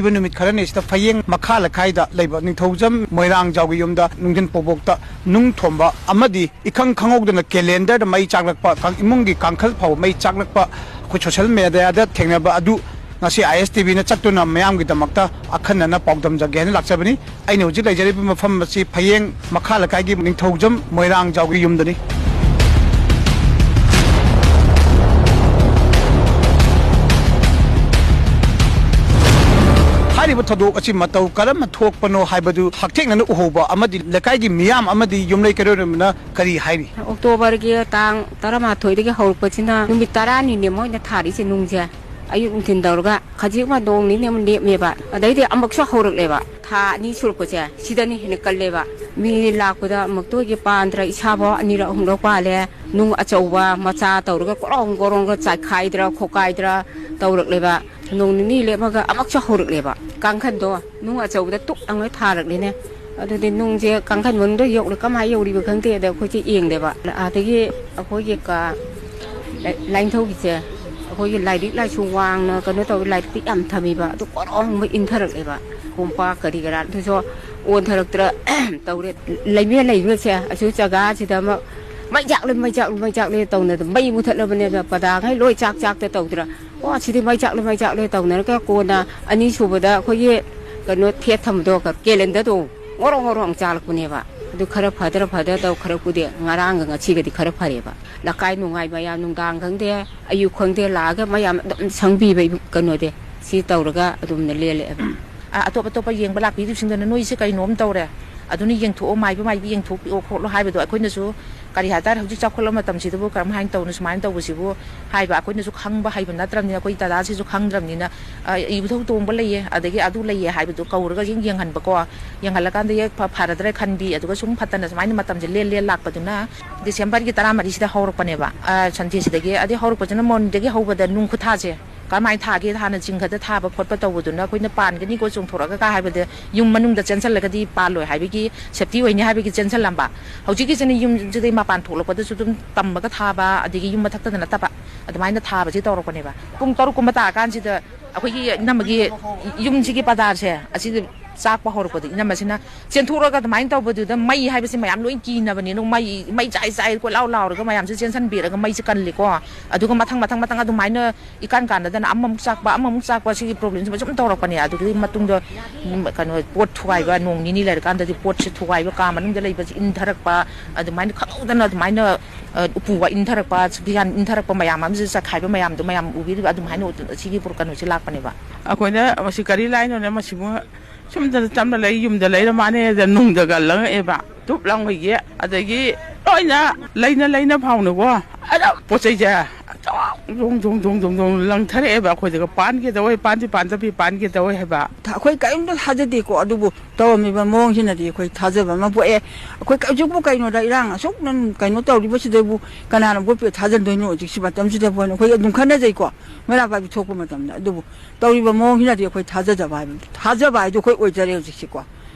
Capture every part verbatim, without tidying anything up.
ꯅꯨꯃꯤꯠ ꯈꯔꯅꯤ ꯑꯁꯤꯗ ꯐꯌꯦꯡ ꯃꯈꯥ ꯂꯩꯀꯥꯏꯗ ꯂꯩꯕ ꯅꯤꯡꯊꯧꯖꯝ ꯃꯣꯏꯔꯥꯡꯖꯥꯎꯒꯤ ꯌꯨꯝꯗ ꯅꯨꯡꯊꯤꯟ ꯄꯣꯕꯣꯛꯇ ꯅꯨꯡ ꯊꯣꯝꯕ ꯑꯃꯗꯤ ꯏꯈꯪ ꯈꯪꯍꯧꯗꯅ ꯀꯦꯂꯦꯟꯗꯔꯗ ꯃꯩ ꯆꯥꯛꯂꯛꯄ, ꯀꯥꯡ-, ꯏꯃꯨꯡꯒꯤ ꯀꯥꯡꯈꯜ ꯐꯥꯎꯕ ꯃꯩ ꯆꯥꯛꯂꯛꯄ ꯑꯩꯈꯣꯏ ꯁꯣꯁꯤꯌꯦꯜ ꯃꯦꯗꯤꯌꯥꯗ ꯊꯦꯡꯅꯕ ꯑꯗꯨ ꯉꯁꯤ ꯑꯥꯏ ꯑꯦꯁ ꯇꯤ ꯚꯤꯅ ꯆꯠꯇꯨꯅ ꯃꯤꯌꯥꯝꯒꯤꯗꯃꯛꯇ ꯑꯈꯟꯅꯅ ꯄꯥꯎꯗꯝꯖꯒꯦ ꯍꯥꯏꯅ ꯂꯥꯛꯆꯕꯅꯤ꯫ ꯑꯩꯅ ꯍꯧꯖꯤꯛ ꯂꯩꯖꯔꯤꯕ ꯃꯐꯝ ꯑꯁꯤ ꯐꯌꯦꯡ ꯃꯈꯥ ꯂꯩꯀꯥꯏꯒꯤ ꯅꯤꯡꯊꯧꯖꯝ ꯃꯣꯏꯔꯥꯡꯖꯥꯎꯒꯤ ꯌꯨꯝꯗꯅꯤ꯫ ꯍꯥꯏꯔꯤꯕ ꯊꯧꯗꯣꯛ ꯑꯁꯤ ꯃꯇꯧ ꯀꯔꯝꯅ ꯊꯣꯛꯄꯅꯣ ꯍꯥꯏꯕꯗꯨ ꯍꯛꯊꯦꯡꯅꯅ ꯎꯍꯧꯕ ꯑꯃꯗꯤ ꯂꯩꯀꯥꯏꯒꯤ ꯃꯤꯌꯥꯝ ꯑꯃꯗꯤ ꯌꯨꯝꯂꯩ ꯀꯩꯔꯣꯏꯂꯣꯏꯅꯕꯅ ꯀꯔꯤ ꯍꯥꯏꯔꯤ? ꯑꯣꯛꯇꯣꯕꯔꯒꯤ ꯇꯥꯡ ꯇꯔꯥꯃꯥꯊꯣꯏꯗꯒꯤ ꯍꯧꯔꯛꯄꯁꯤꯅ ꯅꯨꯃꯤꯠ ꯇꯔꯥꯅꯤꯅꯦ ꯃꯣꯏꯅ ꯊꯥꯔꯤꯁꯦ ꯅꯨꯡꯁꯦ꯫ ꯑꯌꯨꯛ ꯅꯨꯡꯊꯤꯟ ꯇꯧꯔꯒ ꯈꯖꯤꯛ ꯑꯃ ꯅꯣꯡ ꯅꯤꯅꯤ ꯑꯃ ꯂꯦꯞꯃꯦꯕ, ꯑꯗꯩꯗꯤ ꯑꯃꯨꯛꯁꯨ ꯍꯧꯔꯛꯂꯦꯕ꯫ ꯊꯥ ꯑꯅꯤ ꯁꯨꯔꯛꯄꯁꯦ ꯁꯤꯗꯅ ꯍꯦꯟꯅ ꯀꯜꯂꯦꯕ꯫ ꯃꯤ ꯂꯥꯛꯄꯗ ꯑꯃꯨꯛꯇ ꯑꯣꯏꯒꯦ ꯄꯥꯟꯗ꯭ꯔ, ꯏꯁꯥꯐꯥꯎ ꯑꯅꯤꯔꯛ ꯑꯍꯨꯝꯂꯛ ꯄꯥꯜꯂꯦ꯫ ꯅꯨꯡ ꯑꯆꯧꯕ ꯃꯆꯥ ꯇꯧꯔꯒ ꯀꯣꯔꯣꯡ ꯀꯣꯔꯣꯡꯒ ꯆꯥꯏꯈꯥꯏꯗ꯭ꯔ ꯈꯣꯀꯥꯏꯗ꯭ꯔ ꯇꯧꯔꯛꯂꯦꯕ꯫ ꯅꯣꯡ ꯅꯤꯅꯤ ꯂꯦꯞꯃꯒ ꯑꯃꯨꯛꯁꯨ ꯍꯧꯔꯛꯂꯦꯕ꯫ ꯀꯥꯡꯈꯟꯗꯣ ꯅꯨꯡ ꯑꯆꯧꯕꯗ ꯇꯨꯛ ꯂꯥꯎꯅ ꯊꯥꯔꯛꯂꯦꯅꯦ꯫ ꯑꯗꯨꯗꯤ ꯅꯨꯡꯁꯦ ꯀꯥꯡꯈꯟ ꯃꯅꯨꯡꯗ ꯌꯧꯔꯦ, ꯀꯃꯥꯏꯅ ꯌꯧꯔꯤꯕ ꯈꯪꯗꯦ꯫ ꯑꯗ ꯑꯩꯈꯣꯏꯁꯦ ꯌꯦꯡꯗꯦꯕ꯫ ꯑꯥꯗꯒꯤ ꯑꯩꯈꯣꯏꯒꯤ ꯀ-, ꯂꯥꯏ-, ꯂꯥꯏꯅꯤꯡꯊꯧꯒꯤꯁꯦ, ꯑꯩꯈꯣꯏꯒꯤ ꯂꯥꯏꯔꯤꯛ ꯂꯥꯏꯁꯨ ꯋꯥꯡꯅ ꯀꯩꯅꯣ ꯇꯧꯔ ꯂꯥꯏꯔꯤꯛꯇꯤ ꯌꯥꯝ ꯊꯝꯃꯤꯕ, ꯑꯗꯨ ꯀꯣꯔꯣꯡꯕ ꯏꯟꯊꯔꯛꯂꯦꯕ꯫ ꯀꯣꯝꯄꯥꯛ ꯀꯔꯤ ꯀꯔꯥ ꯑꯗꯨꯁꯨ ꯑꯣꯟꯊꯔꯛꯇ꯭ꯔ ꯇꯧꯔꯦ꯫ ꯂꯩꯃꯦ ꯂꯩꯃꯦꯁꯦ ꯑꯁꯤ ꯖꯒꯥꯁꯤꯗ ꯑꯃ ꯃꯩ ꯆꯥꯛꯂꯦ, ꯃꯩ ꯆꯥꯛꯂꯦ, ꯃꯩ ꯆꯥꯛꯂꯦ ꯇꯧꯅꯗꯅ ꯃꯩ ꯃꯨꯊꯠꯂꯕꯅꯦꯕ꯫ ꯄꯗꯥꯉꯩ ꯂꯣꯏ ꯆꯥꯛ ꯆꯥꯛꯇ ꯇꯧꯗ꯭ꯔ꯫ ꯑꯣ, ꯁꯤꯗꯤ ꯃꯩ ꯆꯥꯛꯂꯦ, ꯃꯩ ꯆꯥꯛꯂꯦ ꯇꯧꯅꯔꯒ ꯀꯣꯟꯅ ꯑꯅꯤꯁꯨꯕꯗ ꯑꯩꯈꯣꯏꯒꯤ ꯀꯩꯅꯣ ꯊꯦꯠ ꯊꯝꯕꯗꯣ, ꯀꯦꯂꯦꯟꯗꯔꯗꯣ ꯉꯣꯔꯣꯡ ꯉꯣꯔꯣꯡ ꯆꯥꯛꯂꯛꯄꯅꯦꯕ꯫ ꯑꯗꯨ ꯈꯔ ꯐꯗ꯭ꯔ ꯐꯗ꯭ꯔ ꯇꯧ, ꯈꯔ ꯀꯨꯗꯦ꯫ ꯉꯔꯥꯡꯒ ꯉꯁꯤꯒꯗꯤ ꯈꯔ ꯐꯔꯦꯕ꯫ ꯂꯩꯀꯥꯏ ꯅꯨꯡꯉꯥꯏ ꯃꯌꯥꯝ ꯅꯨꯡꯗꯥꯡ ꯈꯪꯗꯦ, ꯑꯌꯨꯛ ꯈꯪꯗꯦ ꯂꯥꯛꯑꯒ ꯃꯌꯥꯝ ꯑꯗꯨꯝ ꯁꯪꯕꯤꯕ ꯏꯕꯨ-, ꯀꯩꯅꯣꯗꯤ ꯁꯤ ꯇꯧꯔꯒ ꯑꯗꯨꯝꯅ ꯂꯦꯜꯂꯛꯑꯦꯕ꯫ ꯑ, ꯑꯇꯣꯞ ꯑꯇꯣꯞꯄ ꯌꯦꯡꯕ ꯂꯥꯛꯄꯤꯗꯨꯁꯤꯡꯗꯨꯅ "ꯅꯣꯏꯁꯦ ꯀꯩꯅꯣꯝ ꯇꯧꯔꯦ, ꯑꯗꯨꯅ ꯌꯦꯡꯊꯣꯛꯑꯣ, ꯃꯥꯏꯕ ꯃꯥꯏꯕꯤ ꯌꯦꯡꯊꯣꯛꯄꯤꯌꯣ" ꯈꯣꯠꯂꯣ ꯍꯥꯏꯕꯗꯣ ꯑꯩꯈꯣꯏꯅꯁꯨ ꯀꯔꯤ ꯍꯥꯏꯇꯥꯔꯦ, ꯍꯧꯖꯤꯛ ꯆꯥꯎꯈꯠꯂꯕ ꯃꯇꯝꯁꯤꯗꯕꯨ ꯀꯔꯝ ꯍꯥꯏꯅ ꯇꯧꯅ ꯁꯨꯃꯥꯏꯅ ꯇꯧꯕꯁꯤꯕꯨ ꯍꯥꯏꯕ ꯑꯩꯈꯣꯏꯅꯁꯨ ꯈꯪꯕ ꯍꯩꯕ ꯅꯠꯇ꯭ꯔꯕꯅꯤꯅ, ꯑꯩꯈꯣꯏ ꯗꯗꯥꯁꯤꯁꯨ ꯈꯪꯗ꯭ꯔꯕꯅꯤꯅ, ꯑ, ꯏꯕꯨꯙꯧ ꯇꯣꯡꯕ ꯂꯩꯌꯦ, ꯑꯗꯒꯤ ꯑꯗꯨ ꯂꯩꯌꯦ ꯍꯥꯏꯕꯗꯨ ꯀꯧꯔꯒ ꯍꯦꯛ ꯌꯦꯡꯍꯟꯕꯀꯣ, ꯌꯦꯡꯍꯜꯂꯀꯥꯟꯗ ꯍꯦꯛ ꯐ-, ꯐꯔꯗ꯭ꯔꯥ ꯈꯟꯕꯤ, ꯑꯗꯨꯒ ꯁꯨꯝ ꯐꯠꯇꯅ ꯁꯨꯃꯥꯏꯅ ꯃꯇꯝꯁꯦ ꯂꯦꯟ ꯂꯦꯟ ꯂꯥꯛꯄꯗꯨꯅ ꯗꯤꯁꯦꯝꯕꯔꯒꯤ ꯇꯔꯥꯃꯔꯤꯁꯤꯗ ꯍꯧꯔꯛꯄꯅꯦꯕ, ꯑ, ꯁꯟꯗꯦꯁꯤꯗꯒꯤ꯫ ꯑꯗꯩ ꯍꯧꯔꯛꯄꯁꯤꯅ ꯃꯣꯔꯅꯤꯡꯗꯒꯤ ꯍꯧꯕꯗ ꯅꯨꯡ ꯈꯨꯊꯥꯁꯦ ꯀꯔꯝꯍꯥꯏꯅ ꯊꯥꯒꯦ, ꯍꯥꯟꯅ ꯆꯤꯡ ꯈꯛꯇ ꯊꯥꯕ ꯈꯣꯠꯄ ꯇꯧꯕꯗꯨꯅ ꯑꯩꯈꯣꯏꯅ ꯄꯥꯟꯒꯅꯤꯀꯣ ꯆꯣꯡꯊꯣꯔꯛꯑꯒ ꯀꯥ ꯍꯥꯏꯕꯗ ꯌꯨꯝ ꯃꯅꯨꯡꯗ ꯆꯦꯟꯁꯤꯜꯂꯒꯗꯤ ꯄꯥꯜꯂꯣꯏ ꯍꯥꯏꯕꯒꯤ, ꯁꯦꯞꯇꯤ ꯑꯣꯏꯅꯤ ꯍꯥꯏꯕꯒꯤ ꯆꯦꯟꯁꯤꯜꯂꯝꯕ꯫ ꯍꯧꯖꯤꯛꯀꯤꯁꯤꯅ ꯌꯨꯝꯁꯤꯗꯩ ꯃꯄꯥꯟ ꯊꯣꯛꯂꯛꯄꯗꯁꯨ ꯑꯗꯨꯝ ꯇꯝꯃꯒ ꯊꯥꯕ, ꯑꯗꯒꯤ ꯌꯨꯝ ꯃꯊꯛꯇꯗ ꯅꯠꯇꯕ, ꯑꯗꯨꯃꯥꯏꯅ ꯊꯥꯕꯁꯤ ꯇꯧꯔꯛꯄꯅꯦꯕ꯫ ꯄꯨꯡ ꯇꯔꯨꯛ ꯀꯨꯝꯕ ꯇꯥꯔꯀꯥꯟꯁꯤꯗ ꯑꯩꯈꯣꯏꯒꯤ ꯏꯅꯝꯃꯒꯤ ꯌꯨꯝꯁꯤꯒꯤ ꯄꯗꯥꯔꯁꯦ ꯑꯁꯤꯗ ꯆꯥꯛꯄ ꯍꯧꯔꯛꯄꯗ ꯏꯅꯝꯃꯁꯤꯅ ꯆꯦꯟꯊꯣꯛꯑꯒ ꯑꯗꯨꯃꯥꯏꯅ ꯇꯧꯕꯗꯨꯗ ꯃꯩ ꯍꯥꯏꯕꯁꯤ ꯃꯌꯥꯝ ꯂꯣꯏ ꯀꯤꯅꯕꯅꯤꯅ ꯃꯩ, ꯃꯩ ꯆꯥꯏ ꯆꯥꯏ ꯀꯣꯏꯂꯥꯎ ꯂꯥꯎꯔꯒ ꯃꯌꯥꯝꯁꯦ ꯆꯦꯟꯁꯤꯟꯕꯤꯔꯒ ꯃꯩꯁꯦ ꯀꯜꯂꯤꯀꯣ꯫ ꯑꯗꯨꯒ ꯃꯊꯪ ꯃꯊꯪ ꯃꯊꯪ ꯑꯗꯨꯃꯥꯏꯅ ꯏꯀꯥꯟ ꯀꯥꯟꯗꯗꯅ ꯑꯃꯃꯨꯛ ꯆꯥꯛꯄ, ꯑꯃꯃꯨꯛ ꯆꯥꯛꯄ, ꯁꯤꯒꯤ ꯄ꯭ꯔꯣꯕ꯭ꯂꯦꯝꯁꯤꯃ ꯁꯨꯝ ꯇꯧꯔꯛꯄꯅꯦ꯫ ꯑꯗꯨꯗꯒꯤ ꯃꯇꯨꯡꯗ, ꯎꯝ, ꯀꯩꯅꯣ, ꯄꯣꯠ ꯊꯨꯒꯥꯏꯕ, ꯅꯣꯡ ꯅꯤꯅꯤ ꯂꯩꯔꯀꯥꯟꯗꯗꯤ ꯄꯣꯠꯁꯦ ꯊꯨꯒꯥꯏꯕ, ꯀꯥ ꯃꯅꯨꯡꯗ ꯂꯩꯕꯁꯦ ꯏꯟꯊꯔꯛꯄ, ꯑꯗꯨꯃꯥꯏꯅ ꯈꯪꯍꯧꯗꯅ ꯑꯗꯨꯃꯥꯏꯅ, ꯑ, ꯎꯄꯨ ꯋꯥ ꯏꯟꯊꯔꯛꯄ, ꯐꯤꯌꯥꯟ ꯏꯟꯊꯔꯛꯄ ꯃꯌꯥꯝ ꯑꯃꯁꯨ ꯆꯈꯥꯏꯕ ꯃꯌꯥꯝꯗꯣ ꯃꯌꯥꯝ ꯎꯕꯤꯔꯤꯕ, ꯑꯗꯨꯃꯥꯏꯅ ꯁꯤꯒꯤ ꯀꯩꯅꯣꯁꯦ ꯂꯥꯛꯄꯅꯦꯕ꯫ ꯑꯩꯈꯣꯏꯅ ꯃꯁꯤ ꯀꯔꯤ ꯂꯥꯏꯅꯣꯅꯦ, ꯃꯁꯤꯕꯨ ꯁꯨꯝꯗ ꯆꯝꯅ ꯂꯩ, ꯌꯨꯝꯗ ꯂꯩꯔ ꯃꯥꯅꯦꯗ ꯅꯨꯡꯗꯒ ꯂꯪꯉꯛꯑꯦꯕ꯫ ꯇꯨꯞ ꯂꯪꯕꯒꯤ, ꯑꯗꯒꯤ ꯂꯣꯏꯅ ꯂꯩꯅ ꯂꯩꯅ ꯐꯥꯎꯅꯀꯣ꯫ ꯑꯗꯨꯝ ꯄꯣꯠ ꯆꯩꯁꯦ ꯖꯣꯡ, ꯖꯣꯡ, ꯖꯣꯡ, ꯖꯣꯡ, ꯖꯣꯡ ꯂꯪꯊꯔꯛꯑꯦꯕ꯫ ꯑꯩꯈꯣꯏꯗꯒ ꯄꯥꯟꯒꯦ ꯇꯧꯋꯦ, ꯄꯥꯟꯗꯤ ꯄꯥꯟꯗꯕꯤ, ꯄꯥꯟꯒꯦ ꯇꯧꯋꯦ ꯍꯥꯏꯕ꯫ ꯊ-, ꯑꯩꯈꯣꯏ ꯀꯔꯤꯝꯇ ꯊꯥꯖꯗꯦꯀꯣ꯫ ꯑꯗꯨꯕꯨ ꯇꯧꯔꯝꯃꯤꯕ ꯃꯑꯣꯡꯁꯤꯅꯗꯤ ꯑꯩꯈꯣꯏ ꯊꯥꯖꯕ ꯑꯃ ꯄꯣꯛꯑꯦ꯫ ꯑꯩꯈꯣꯏ ꯍꯧꯖꯤꯛꯄꯨ ꯀꯩꯅꯣꯗ ꯏꯔꯥꯡ ꯑꯁꯨꯛ ꯅꯪ ꯀꯩꯅꯣ ꯇꯧꯔꯤꯕꯁꯤꯗꯕꯨ ꯀꯅꯥꯅ ꯚꯣꯠ ꯄꯦ ꯊꯥꯖꯟꯗꯣꯏꯅꯣ? ꯍꯧꯖꯤꯛꯁꯤ ꯃꯇꯝꯁꯤꯗꯕꯨ ꯑꯩꯈꯣꯏ ꯑꯗꯨꯝ ꯈꯟꯅꯖꯩꯀꯣ, ꯃꯩꯔꯥ ꯄꯥꯏꯕꯤ ꯊꯣꯛꯄ ꯃꯇꯝꯗ꯫ ꯑꯗꯨꯕꯨ ꯇꯧꯔꯤꯕ ꯃꯑꯣꯡꯁꯤꯅꯗꯤ ꯑꯩꯈꯣꯏ ꯊꯥꯖꯗꯕ ꯍꯥꯏꯕ, ꯊꯥꯖꯕ ꯍꯥꯏꯗꯣ ꯑꯩꯈꯣꯏ ꯑꯣꯏꯖꯔꯦ ꯍꯧꯖꯤꯛꯁꯤꯀꯣ꯫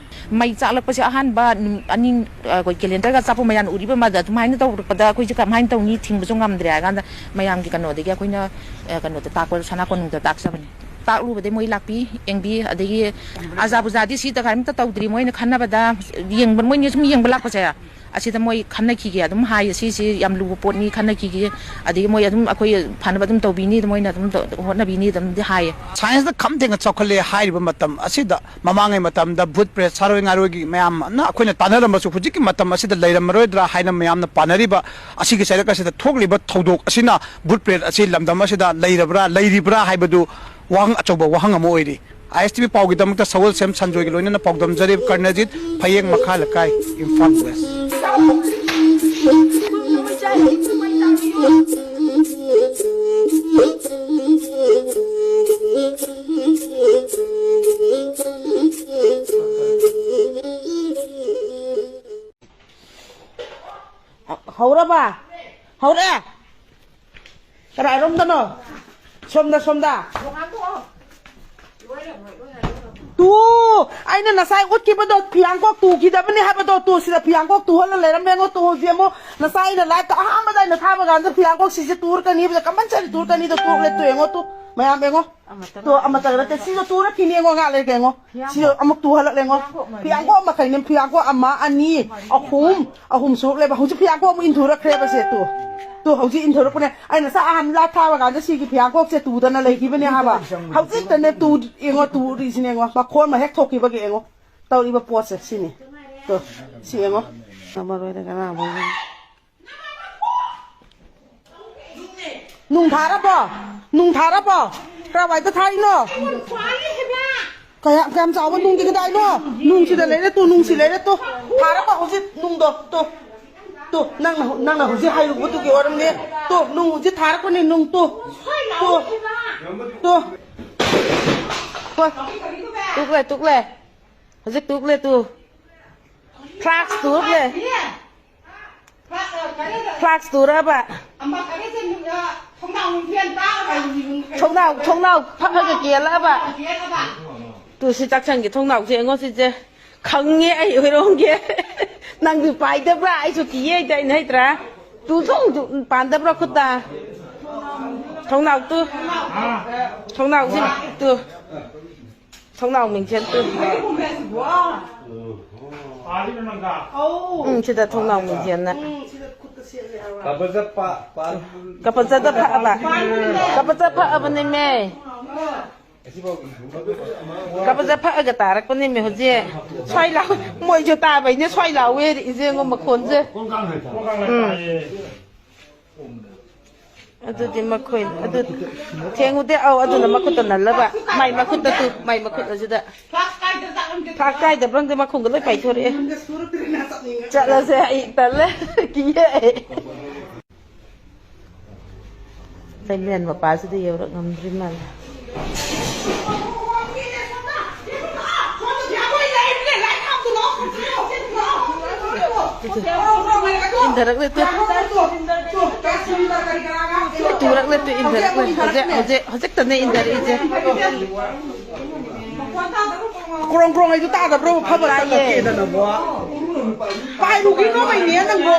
ꯃꯩ ꯆꯥꯛꯂꯛꯄꯁꯦ ꯑꯍꯥꯟꯕ ꯅꯨꯃꯤꯠ ꯑꯅꯤ, ꯑꯩꯈꯣꯏ ꯀꯦꯂꯦꯟꯗꯔꯒ ꯆꯥꯛꯄ ꯃꯌꯥꯝ ꯎꯔꯤꯕ ꯃꯗ ꯑꯗꯨꯃꯥꯏꯅ ꯇꯧꯔꯛꯄꯗ ꯑꯩꯈꯣꯏꯁꯦ ꯀꯃꯥꯏꯅ ꯇꯧꯅꯤ, ꯊꯤꯡꯕꯁꯨ ꯉꯝꯗ꯭ꯔꯦ ꯍꯥꯏ ꯀꯥꯟꯗ ꯃꯌꯥꯝꯒꯤ ꯀꯩꯅꯣꯗꯒꯤ ꯑꯩꯈꯣꯏꯅ, ꯑ, ꯀꯩꯅꯣꯗ ꯇꯥꯛꯄ, ꯁꯅꯥ ꯀꯣꯅꯨꯡꯗ ꯇꯥꯛꯆꯕꯅꯦ꯫ ꯇꯥꯛꯂꯨꯕꯗꯩ ꯃꯣꯏ ꯂꯥꯛꯄꯤ, ꯌꯦꯡꯕꯤ, ꯑꯗꯒꯤ ꯑꯖꯥ ꯕꯨꯖꯥꯗꯤ ꯁꯤ ꯀꯔꯤꯝꯇ ꯇꯧꯗ꯭ꯔꯤ꯫ ꯃꯣꯏꯅ ꯈꯟꯅꯕꯗ ꯌꯦꯡꯕ, ꯃꯣꯏꯅ ꯁꯨꯝ ꯌꯦꯡꯕ ꯂꯥꯛꯄꯁꯦ, ꯑꯁꯤꯗ ꯃꯣꯏ ꯈꯟꯅꯈꯤꯒꯦ, ꯑꯗꯨꯝ ꯍꯥꯏꯌꯦ, "ꯁꯤꯁꯤ ꯌꯥꯝ ꯂꯨꯕ ꯄꯣꯠꯅꯤ, ꯈꯟꯅꯈꯤꯒꯦ, ꯑꯗꯒꯤ ꯃꯣꯏ ꯑꯗꯨꯝ ꯑꯩꯈꯣꯏ ꯐꯅꯕ ꯑꯗꯨꯝ ꯇꯧꯕꯤꯅꯤ, ꯃꯣꯏꯅ ꯑꯗꯨꯝ ꯇꯧ-, ꯍꯣꯠꯅꯕꯤꯅꯤ" ꯑꯗꯨꯝꯗꯤ ꯍꯥꯏꯌꯦ꯫ ꯁꯥꯏꯟꯁꯅ ꯈꯝ ꯊꯦꯡꯅ ꯆꯥꯎꯈꯠꯂꯦ ꯍꯥꯏꯔꯤꯕ ꯃꯇꯝ ꯑꯁꯤꯗ, ꯃꯃꯥꯡꯉꯩ ꯃꯇꯝꯗ ꯚꯨꯠ ꯄ꯭ꯔꯦꯠ, ꯁꯥꯔꯣꯏ ꯉꯥꯔꯣꯏꯒꯤ ꯃꯌꯥꯝꯅ ꯑꯩꯈꯣꯏꯅ ꯇꯥꯟꯅꯔꯝꯕꯁꯨ ꯍꯧꯖꯤꯛꯀꯤ ꯃꯇꯝ ꯑꯁꯤꯗ ꯂꯩꯔꯝꯃꯔꯣꯏꯗ꯭ꯔꯥ ꯍꯥꯏꯅ ꯃꯌꯥꯝꯅ ꯄꯥꯅꯔꯤꯕ ꯑꯁꯤꯒꯤ ꯆꯩꯔꯛ ꯑꯁꯤꯗ ꯊꯣꯛꯂꯤꯕ ꯊꯧꯗꯣꯛ ꯑꯁꯤꯅ ꯚꯨꯠ ꯄ꯭ꯔꯦꯠ ꯑꯁꯤ ꯂꯝꯗꯝ ꯑꯁꯤꯗ ꯂꯩꯔꯕ꯭ꯔꯥ, ꯂꯩꯔꯤꯕ꯭ꯔꯥ ꯍꯥꯏꯕꯗꯨ ꯋꯥꯍꯪ, ꯑꯆꯧꯕ ꯋꯥꯍꯪ ꯑꯃ ꯑꯣꯏꯔꯤ꯫ ꯑꯥꯏ ꯑꯦꯁ ꯇꯤ ꯚꯤ ꯄꯥꯎꯒꯤꯗꯃꯛꯇ ꯁꯒꯣꯜꯁꯦꯝ ꯁꯟꯖꯣꯏꯒꯤ ꯂꯣꯏꯅꯅ ꯄꯥꯎꯗꯝꯖꯔꯤꯕ ꯀꯔꯅꯖꯤꯠ, ꯐꯌꯦꯡ ꯃꯈꯥ ꯂꯩꯀꯥꯏ, ꯏꯝꯐꯥꯜ ꯋꯦꯁ꯫ ꯍꯧꯔꯕ? ꯍꯧꯔꯦ? ꯀꯗꯥꯏꯔꯣꯝꯗꯅꯣ? ꯁꯣꯝꯗ, ꯁꯣꯝꯗ꯫ ꯇꯨ! ꯑꯩꯅ ꯉꯁꯥꯏ ꯎꯠꯈꯤꯕꯗꯣ, ꯐꯤꯌꯥꯡꯀꯣꯛ ꯇꯨꯈꯤꯗꯕꯅꯤ ꯍꯥꯏꯕꯗꯣ, ꯇꯨ, ꯁꯤꯗ ꯐꯤꯌꯥꯡꯀꯣꯛ ꯇꯨꯍꯜꯂ ꯂꯩꯔꯝꯃꯦ, ꯌꯦꯡꯉꯣ, ꯇꯨ, ꯍꯧꯖꯤꯛ ꯑꯃꯨꯛ ꯉꯁꯥꯏ ꯑꯩꯅ ꯂꯥꯏꯚꯇ ꯑꯍꯥꯟꯕꯗ ꯑꯩꯅ ꯊꯥꯕ ꯀꯥꯟꯗ ꯐꯤꯌꯥꯡꯀꯣꯛ ꯁꯤꯁꯦ ꯇꯨꯔꯀꯅꯤ ꯍꯥꯏꯕꯗ ꯀꯝꯄꯜꯁꯔꯤ ꯇꯨꯔꯀꯅꯤꯗꯣ ꯇꯣꯛꯂꯦ, ꯇꯨ, ꯌꯦꯡꯉꯣ, ꯇꯨ꯫ ꯃꯌꯥꯝ ꯌꯦꯡꯉꯣ꯫ ꯑꯃꯠꯇ ꯇꯣ, ꯑꯃꯠꯇ ꯅꯠꯇꯦ꯫ ꯁꯤꯁꯨ ꯇꯨꯔꯛꯈꯤꯅꯤ ꯌꯦꯡꯉꯣ, ꯉꯥꯏꯍꯥꯛ ꯂꯩꯔꯒ ꯌꯦꯡꯉꯣ꯫ ꯐꯤꯌꯥꯡꯀꯣꯛ꯫ ꯁꯤꯁꯨ ꯑꯃꯨꯛ ꯇꯨꯍꯜꯂꯛꯂꯦ ꯌꯦꯡꯉꯣ꯫ ꯐꯤꯌꯥꯡꯀꯣꯛ ꯃꯔꯤ꯫ ꯐꯤꯌꯥꯡꯀꯣꯛ ꯃꯈꯩꯅꯦ꯫ ꯐꯤꯌꯥꯡꯀꯣꯛ ꯑꯃ, ꯑꯅꯤ, ꯑꯍꯨꯝ, ꯑꯍꯨꯝ ꯁꯨꯔꯛꯂꯦꯕ꯫ ꯍꯧꯖꯤꯛ ꯐꯤꯌꯥꯡꯀꯣꯛ ꯑꯃꯨꯛ ꯏꯟꯊꯨꯔꯛꯈ꯭ꯔꯦꯕ ꯁꯦ꯫ ꯇꯨ, ꯇꯨ ꯍꯧꯖꯤꯛ ꯏꯟꯊꯨꯔꯛꯄꯅꯦ꯫ ꯑꯩꯅ ꯉꯁꯥꯏ ꯑꯍꯥꯟꯕ ꯂꯥ ꯊꯥꯕ ꯀꯥꯟꯗ ꯁꯤꯒꯤ ꯐꯤꯌꯥꯡꯀꯣꯛꯁꯦ ꯇꯨꯗꯅ ꯂꯩꯈꯤꯕꯅꯦ ꯍꯥꯏꯕ꯫ ꯍꯧꯖꯤꯛꯇꯅꯦ ꯇꯨ ꯌꯦꯡꯉꯣ, ꯇꯨꯔꯤꯁꯤꯅꯦ ꯌꯦꯡꯉꯣ꯫ ꯃꯈꯣꯟ ꯑꯃ ꯍꯦꯛ ꯊꯣꯛꯈꯤꯕꯒꯤ ꯌꯦꯡꯉꯣ꯫ ꯇꯧꯔꯤꯕ ꯄꯣꯠꯁꯦ ꯁꯤꯅꯤ꯫ ꯇꯣ, ꯁꯤ ꯌꯦꯡꯉꯣ꯫ ꯃꯔꯣꯏꯗ ꯀꯅꯥ ꯑꯃꯨꯛ ꯅꯨꯡ ꯊꯥꯔꯕꯣ? ꯅꯨꯡ ꯊꯥꯔꯕꯣ? ꯀꯔꯥꯏꯋꯥꯏꯗ ꯊꯥꯔꯤꯅꯣ? ꯀꯌꯥ-, ꯀꯌꯥꯝ ꯆꯥꯎꯕ ꯅꯨꯡꯗꯤ ꯀꯗꯥꯏꯅꯣ? ꯅꯨꯡꯁꯤꯗ ꯂꯩꯔꯦ ꯇꯨ, ꯅꯨꯡꯁꯤ ꯂꯩꯔꯦ ꯇꯨ꯫ ꯊꯥꯔꯕꯣ ꯍꯧꯖꯤꯛ ꯅꯨꯡꯗꯣ? ꯇꯨ, ꯇꯨ, ꯅꯪꯅ, ꯅꯪꯅ ꯍꯧꯖꯤꯛ ꯍꯥꯏꯔꯨꯕꯗꯨꯒꯤ ꯑꯣꯏꯔꯝꯅꯤ꯫ ꯇꯨ, ꯅꯨꯡ ꯍꯧꯖꯤꯛ ꯊꯥꯔꯛꯄꯅꯤ, ꯅꯨꯡ ꯇꯨ, ꯇꯨ, ꯇꯨ꯫ ꯍꯣꯏ, ꯇꯨꯛꯂꯦ, ꯇꯨꯛꯂꯦ꯫ ꯍꯧꯖꯤꯛ ꯇꯨꯛꯂꯦ ꯇꯨ꯫ ꯐ꯭ꯂꯥꯛꯁ ꯇꯨꯛꯂꯦ꯫ ꯐ꯭ꯂꯥꯛꯁ ꯇꯨꯔꯕ? ꯊꯣꯡꯅꯥꯎ, ꯊꯣꯡꯅꯥꯎ ꯐꯛꯑꯒ ꯀꯦꯜꯂꯛꯑꯕ? ꯇꯨ, ꯁꯤ ꯆꯥꯛꯁꯪꯒꯤ ꯊꯣꯡꯅꯥꯎꯁꯦ ꯌꯦꯡꯉꯣ ꯁꯤꯁꯦ꯫ ꯈꯪꯉꯦ ꯑꯩ ꯍꯣꯏꯔꯣꯡꯒꯦ꯫ ꯅꯪꯗꯤ ꯄꯥꯏꯗꯕ꯭ꯔꯥ? ꯑꯩꯁꯨ ꯀꯤꯌꯦ ꯑꯩꯗꯤ ꯑꯩꯅ ꯍꯩꯇ꯭ꯔꯥ? ꯇꯨ ꯊꯣꯡ ꯇꯨ ꯄꯥꯟꯗꯕ꯭ꯔꯥ ꯈꯨꯠꯇ? ꯊꯣꯡꯅꯥꯎ ꯇꯨ꯫ ꯊꯣꯡꯅꯥꯎꯁꯤ ꯇꯨ꯫ ꯊꯣꯡꯅꯥꯎ ꯃꯤꯡꯁꯦꯜ ꯇꯨ꯫ ꯎꯝ, ꯁꯤꯗ ꯊꯣꯡꯅꯥꯎ ꯃꯤꯡꯁꯦꯜꯅ꯫ ꯀꯕꯖꯠ ꯄꯥ-, ꯄꯥꯟ-, ꯀꯄꯖꯗ ꯐꯛꯑꯕ꯫ ꯀꯄꯖ ꯐꯛꯑꯕꯅꯦꯃꯦ꯫ ꯀꯕꯖ ꯐꯛꯑꯒ ꯇꯥꯔꯛꯄꯅꯦꯃꯦ ꯍꯧꯖꯤꯛ꯫ ꯁ꯭ꯋꯥꯏ ꯂꯥꯎ-, ꯃꯣꯏꯁꯨ ꯇꯥꯕꯩꯅꯦ ꯁ꯭ꯋꯥꯏ ꯂꯥꯎꯋꯦ ꯏꯆꯦꯉꯣ ꯃꯈꯣꯟꯁꯦ꯫ ꯎꯝ꯫ ꯑꯗꯨꯗꯤ ꯃꯈꯣꯏ ꯑꯗꯨ ꯊꯦꯡꯉꯨꯗꯦ꯫ ꯑꯧ, ꯑꯗꯨꯅ ꯃꯈꯨꯠꯇ ꯅꯜꯂꯕ꯫ ꯃꯥꯏ ꯃꯈꯨꯠꯇ ꯇꯨ, ꯃꯥꯏ ꯃꯈꯨꯠ ꯑꯁꯤꯗ꯫ ꯐꯥꯛ ꯀꯥꯏꯗꯕ꯭ꯔꯪꯗꯦ, ꯃꯈꯣꯡꯒ ꯂꯣꯏ ꯄꯥꯏꯊꯣꯔꯛꯑꯦ꯫ ꯆꯠꯂꯁꯦ, ꯑꯩ ꯇꯜꯂꯦ꯫ ꯀꯤꯌꯦ ꯑꯩ꯫ ꯂꯩꯃꯦꯟ ꯃꯄꯥꯁꯤꯗ ꯌꯧꯔꯛ ꯉꯝꯗ꯭ꯔꯤ ꯃꯥꯜꯂꯦ꯫ ꯏꯟꯊꯔꯛꯂꯦ ꯇꯨ꯫ ꯇꯨꯔꯛꯂꯦ ꯇꯨ, ꯏꯟꯊꯔꯛꯂꯦ꯫ ꯍꯧꯖꯤꯛ, ꯍꯧꯖꯤꯛ, ꯍꯧꯖꯤꯛꯇꯅꯦ ꯏꯟꯊꯔꯛꯏꯁꯦ꯫ ꯀ꯭ꯔꯣꯡ ꯀ꯭ꯔꯣꯡ ꯍꯥꯏꯗꯨ ꯇꯥꯗꯕ꯭ꯔꯣ? ꯐꯕ ꯇꯥꯏꯌꯦ꯫ ꯇꯠꯂꯛꯀꯦꯗꯅꯕꯣ꯫ ꯄꯥꯏꯔꯨꯒꯤꯅꯣ ꯃꯩꯅꯦ ꯅꯪꯕꯣ꯫